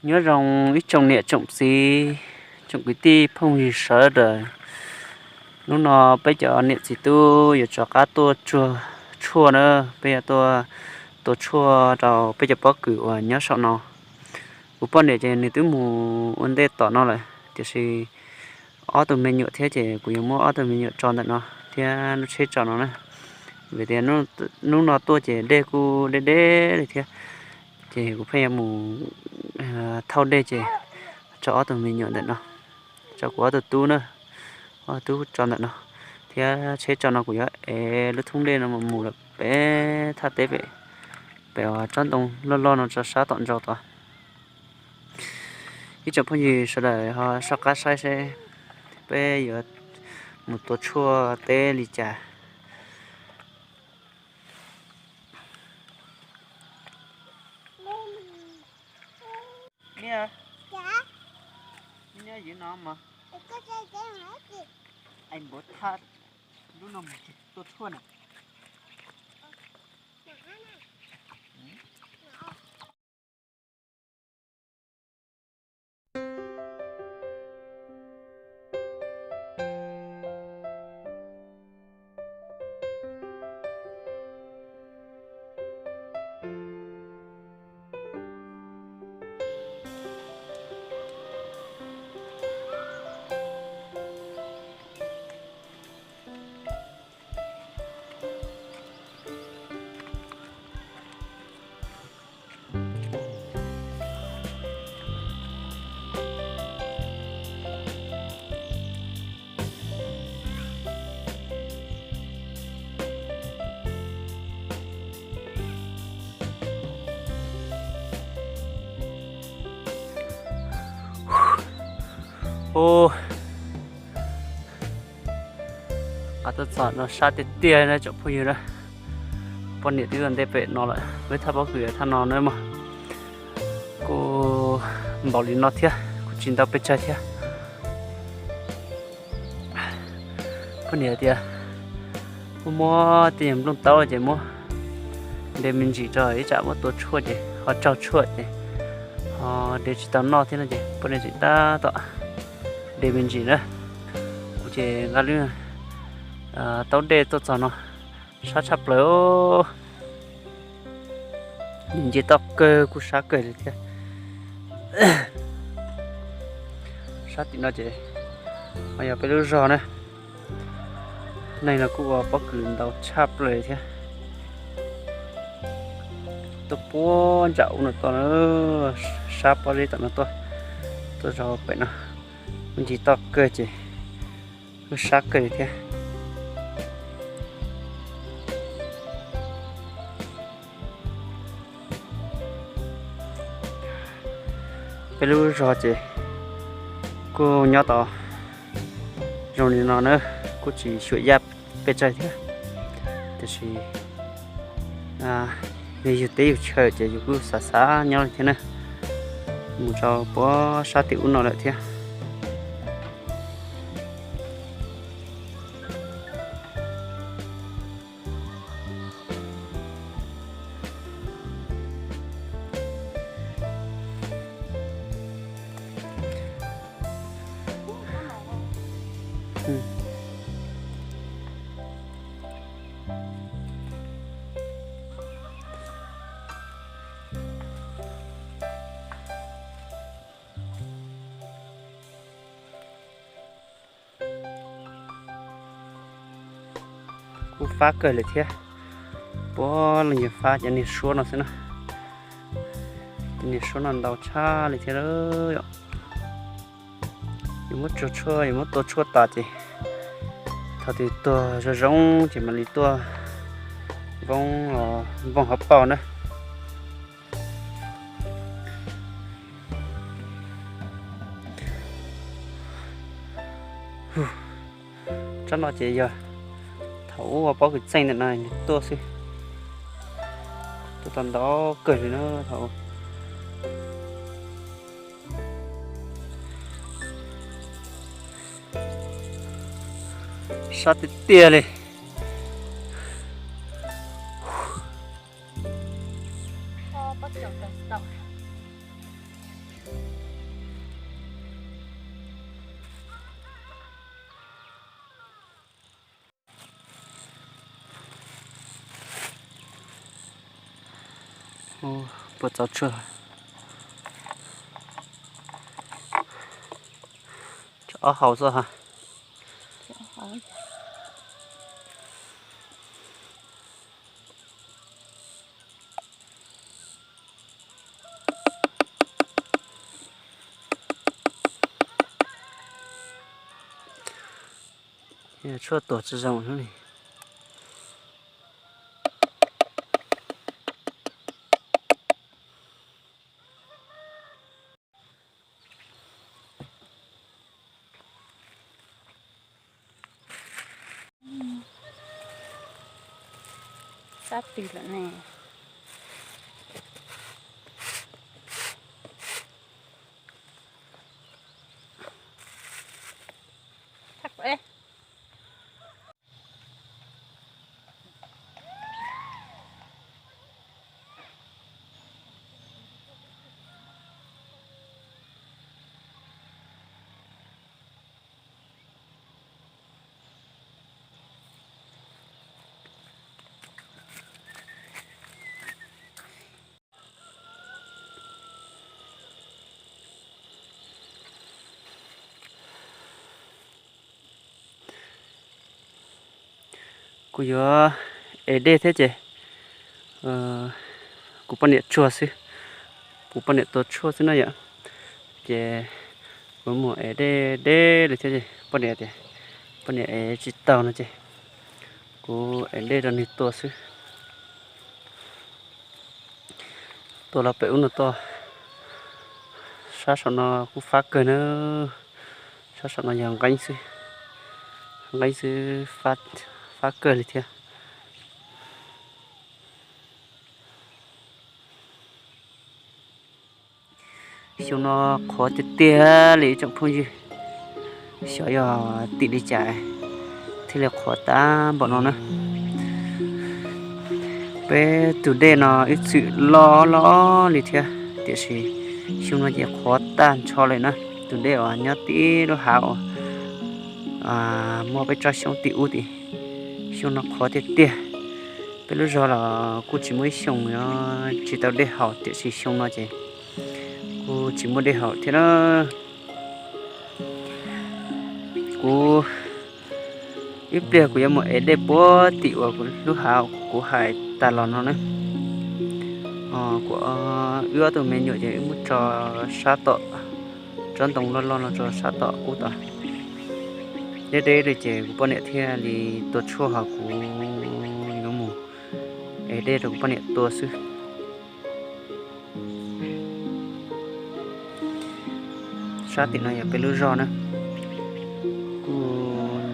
Nyob zoo ib tsoom niam tsoom txiv, tsoom kwv tij phooj ywg sawv daws. Hnub no peb cov niam txiv tub yuav rov qab tuaj tsuag tshuaj na, peb yuav tuaj tua tshuaj rau peb cov pob kws uas nyob saum no. Kuv poj niam ces nws twb mus ua ntej tom no lawm, tiam sis ob tug me nyuam thiab ces kuv yuav muab ob tug me nyuam tso ntawm no thiab lub tsheb tso no na. Vim tias hnub no tuaj ces dej kuj deb deb li thiab, ces kuv pheej yuav mus thauj dej ces tso ob tug me nyuam ntawm no, tso kuv ob tug tub na, ob tug tub tso ntawm no, thiab tsheb tso no kuv yuav ev lub thoob dej no mus lawm pem thaj teb pem, pem uas tsob ntoo loj loj no tso sab tom ntsa tod. Ib tsoom phooj ywg sawv daws ho soj qab saib seb peb yuav mus tua tshuaj teb li cas. Niaj, niaj ywv no mas, es npuav thaj lub no mus tua tshuaj na. Ub, qab tuaj txog no sab tiag tiag na tsoom phooj ywg na. Poj niam twb ua ntej pem no lawm, peb thaj pob kws thaj no na mog. Kuj npaum li no thiab, kuj tsis ntau pes tsawg thiab. Poj niam tias muab muab tej yam nplooj taub ces muab de me ntsis rau ib tsam muab tua tshuaj ces ho tsaug tshuaj ces ho de tsis tau noj thiab no ces poj niam tseem tab tom de me ntsis na. Kuv ces nqa lub taub dej tuaj txog no sab tshaj plaws. Nce toj kawg kuj sab kawg li thiab. Sab tim no ces ho yog peb lub zog na. Neeg no kuj ua pob kws ntau tshaj plaws thiab. Tuaj puag ntsam ub no tuaj, sab pob zeb tom no tuaj, tuaj zog pem no, kuj nce toj kawg ces kuj sab kawg li thiab. Peb lub zog ces kuj nyob tau zoo li no na, kuj tsis xyuam yaj pes tsawg thiab, tiam sis yog yug teb yug chaw ces yus kuj xav xav nyob li thiab na. Mus rau puag sab tim ub no lawm thiab. Kuj fab kawg lawm thiab. Puag leej yog fab cov niag suab no xwb na. Cov niag suab no ntau tshaj li thiab. Yus muab tsuag tshuaj, yus muab tua tshuaj tas ces thaum twg tuag zoo zoo ces mam li tuaj voob, voob hauv paus na. Tsob no ces yog thaum ub ua pob kws txeej ntawm no tuaj xwb. Tuaj tau ntau kawg li na thaum ub. Sab tiag tiag li. Ub, puas txaus tshuaj? Tshuaj ob hau xwb ha. Tshuaj tuag tsis zoo li. Sab twg lawm ne? Kuv yuav ev dej thiab ces kuv poj niam tsuag xwb, kuv poj niam tua tshuaj xwb no yom. Ces kuv mus ev dej deb li thiab ces poj niam tias poj niam ev tsis tau no ces kuv ev dej rau nws tua xwb. Tua los pem ub no tuaj, sab saum no kuj fab kawg na, sab saum no yog nqeeb xwb, nqeeb xwb, fab kawg li thiab. Xyoo no qhuav tiag tiag li tsoom phooj ywg, xyov yog tim li cas thiaj li qhuav tag npaum no na. Peb tus dej no ib txwm loj loj li thiab, tiam sis xyoo no ces qhuav tag nrho li na. Tus dej uas nyob tim lub hav uas muaj peb tsob xyoob tim ub tim, xyoo no qhuav tiag tiag. Peb lub zog los kuj tsis muaj ib xyoos tsis tau dej haus, tiam sis xyoo no ces kuj tsis muaj dej haus thiab na. Kuv ib pliag kuv yuav mus ev dej puag tim uas lub hav kuv hais tas los no na. Kuv wb ob tug me nyuam ces wb muab tso sab tom tsob ntoo loj loj no tso sab tom ub tod. Deb deb li ces kuv poj niam thiaj li tua tshuaj, ho kuv yuav mus ev dej rau kuv poj niam tua xwb. Sab tim no yog peb lub zog na, kuj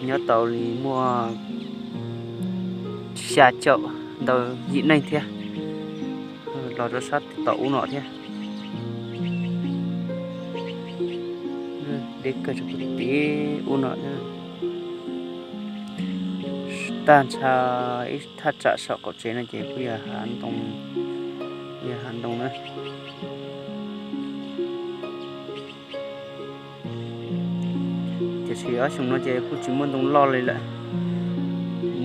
nyob tau li muaj xya caum ntau yim neeg thiab, los rau sab tim tom ub no thiab. Deb kawg rau tim ub no. Tag nrho ib thaj tsam saum qaum tsev no ces kuj yog hav ntoo, yog hav ntoo na. Tiam sis ob xyoos no ces kuj tsis muaj ntoo loj li lawm,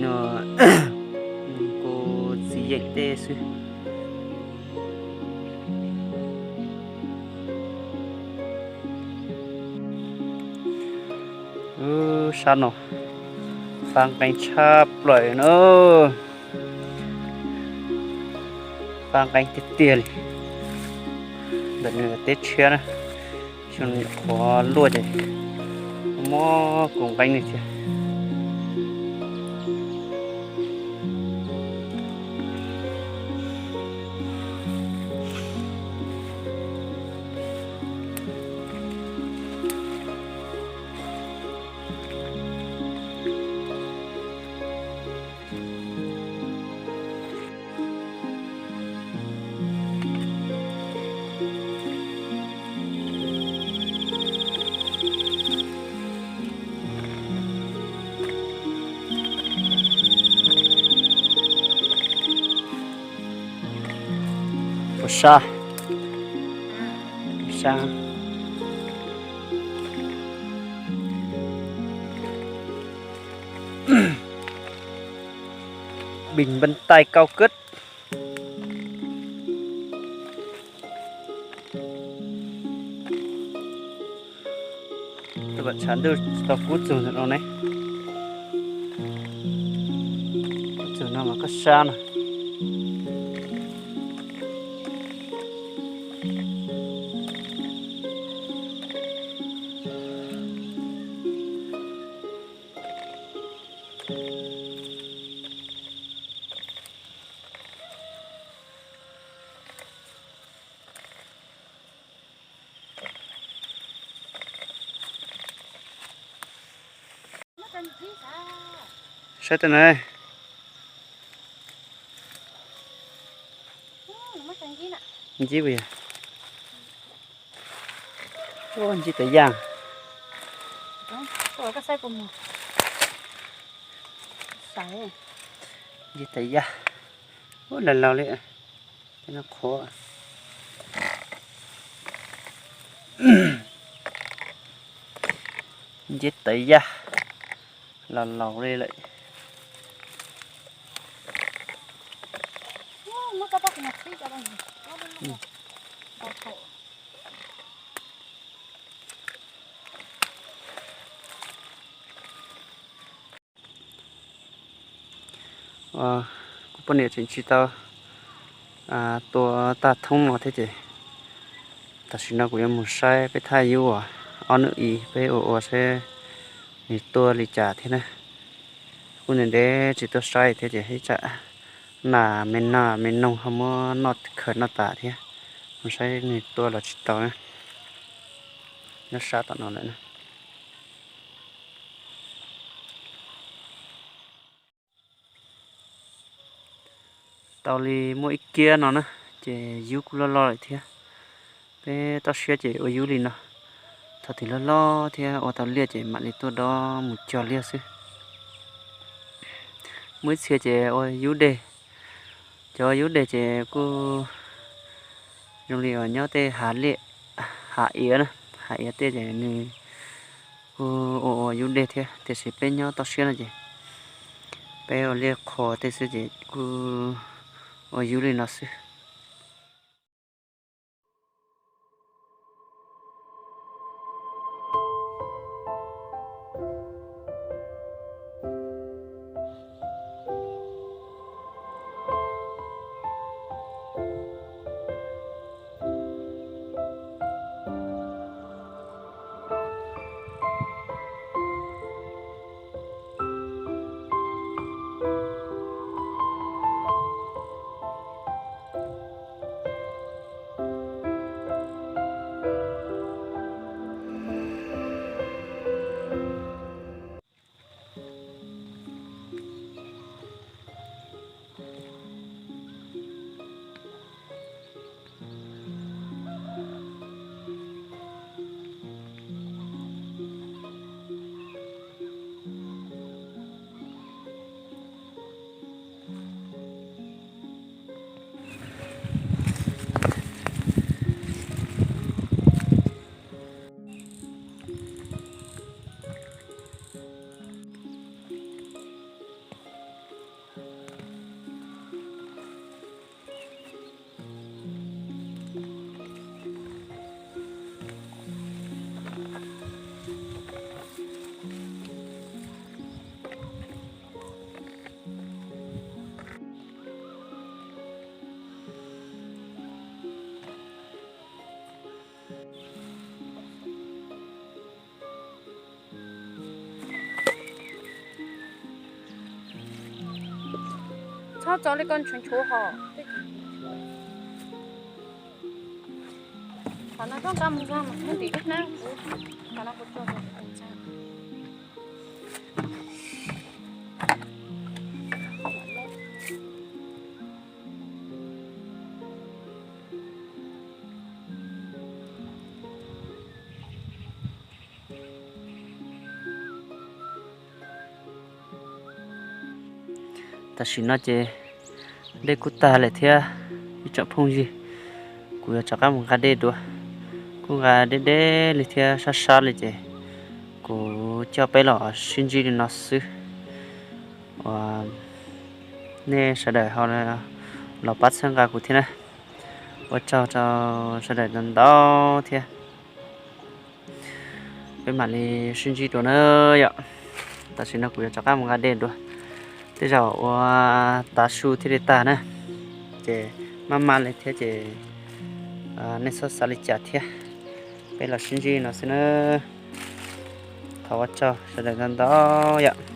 no kuj txiv yeem tej xwb. Sab no fab nqeeb tshaj plaws na, fab nqeeb tiag tiag li. Ntawm no teb tshiab na, xyoo no nyuam qhuav luaj ces mob kuv nqeeb li thiab. Puas sab? Sab. Bình Vân Tay cao cấp. Vam tshav ntuj tsis tau kub txug ntawm no ne. Kub txug no mas koj sab no. Saib tau na. Ncib puas yog? Ncib tawv yaj. Ncib tawv yaj. Ub, laus laus li. Qhuav. Ncib tawv yaj. Laus laus li lawm. Kuv poj niam tseem tsis tau tua tag thoob no thiab ces tam sim no kuv yuav mus saib peb thaj yub uas ob hnub ib peb ua ua saib nws tua li cas thiab na. Kuv ntev ntev tsis tuaj saib thiab ces ib tsam nas me nas me noog ho muab noj khaws noj tas thiab. Mus saib nws tua los tsis tau na. Nyob sab tom no lawm na. Tau li muaj ib kiab no na, ces yub kuj loj loj lawm thiab. Peb toj siab ces ua yub li no, thaum twg loj loj thiab ua tau liaj ces mam li tuaj dob mus cog liaj xwb. Muaj ib txhia ces ua yub deg, cov ua yub deg ces kuj zoo li uas nyob tej hav liaj, hav iav na, hav iav tej ces nws kuj ua ua yub deg thiab, tiam sis peb nyob toj siab no ces peb ua liaj qhua tej xwb ces kuj ua yub li no xwb. Txhob tso li koj ntshuv ntshuv hos. Qhov no koj nqa mus ntxag mas muab ntim lub hnab kuv, qhov no kuv tso. Tam sim no ces dej kuj tag lawm thiab ib tsoom phooj ywg, kuv yuav rov qab mus nqa dej dua. Kuj nqa deb deb li thiab sab sab li ces kuv coj peb los sib ntsib li no xwb. Uas nej sawv daws ho los pab txhawb nqa kuv thiab na. Ua tsaug rau sawv daws ntau ntau thiab. Peb mam li sib ntsib dua na yom. Tam sim no kuv yuav rov qab mus nqa dej dua, tej zaum ua tav su thiaj li tag na. Ces maj maj li thiab ces nej txhob xav li cas thiab. Peb los sib ntsib no xwb na. Thov ua tsaug sawv daws ntau ntau yom.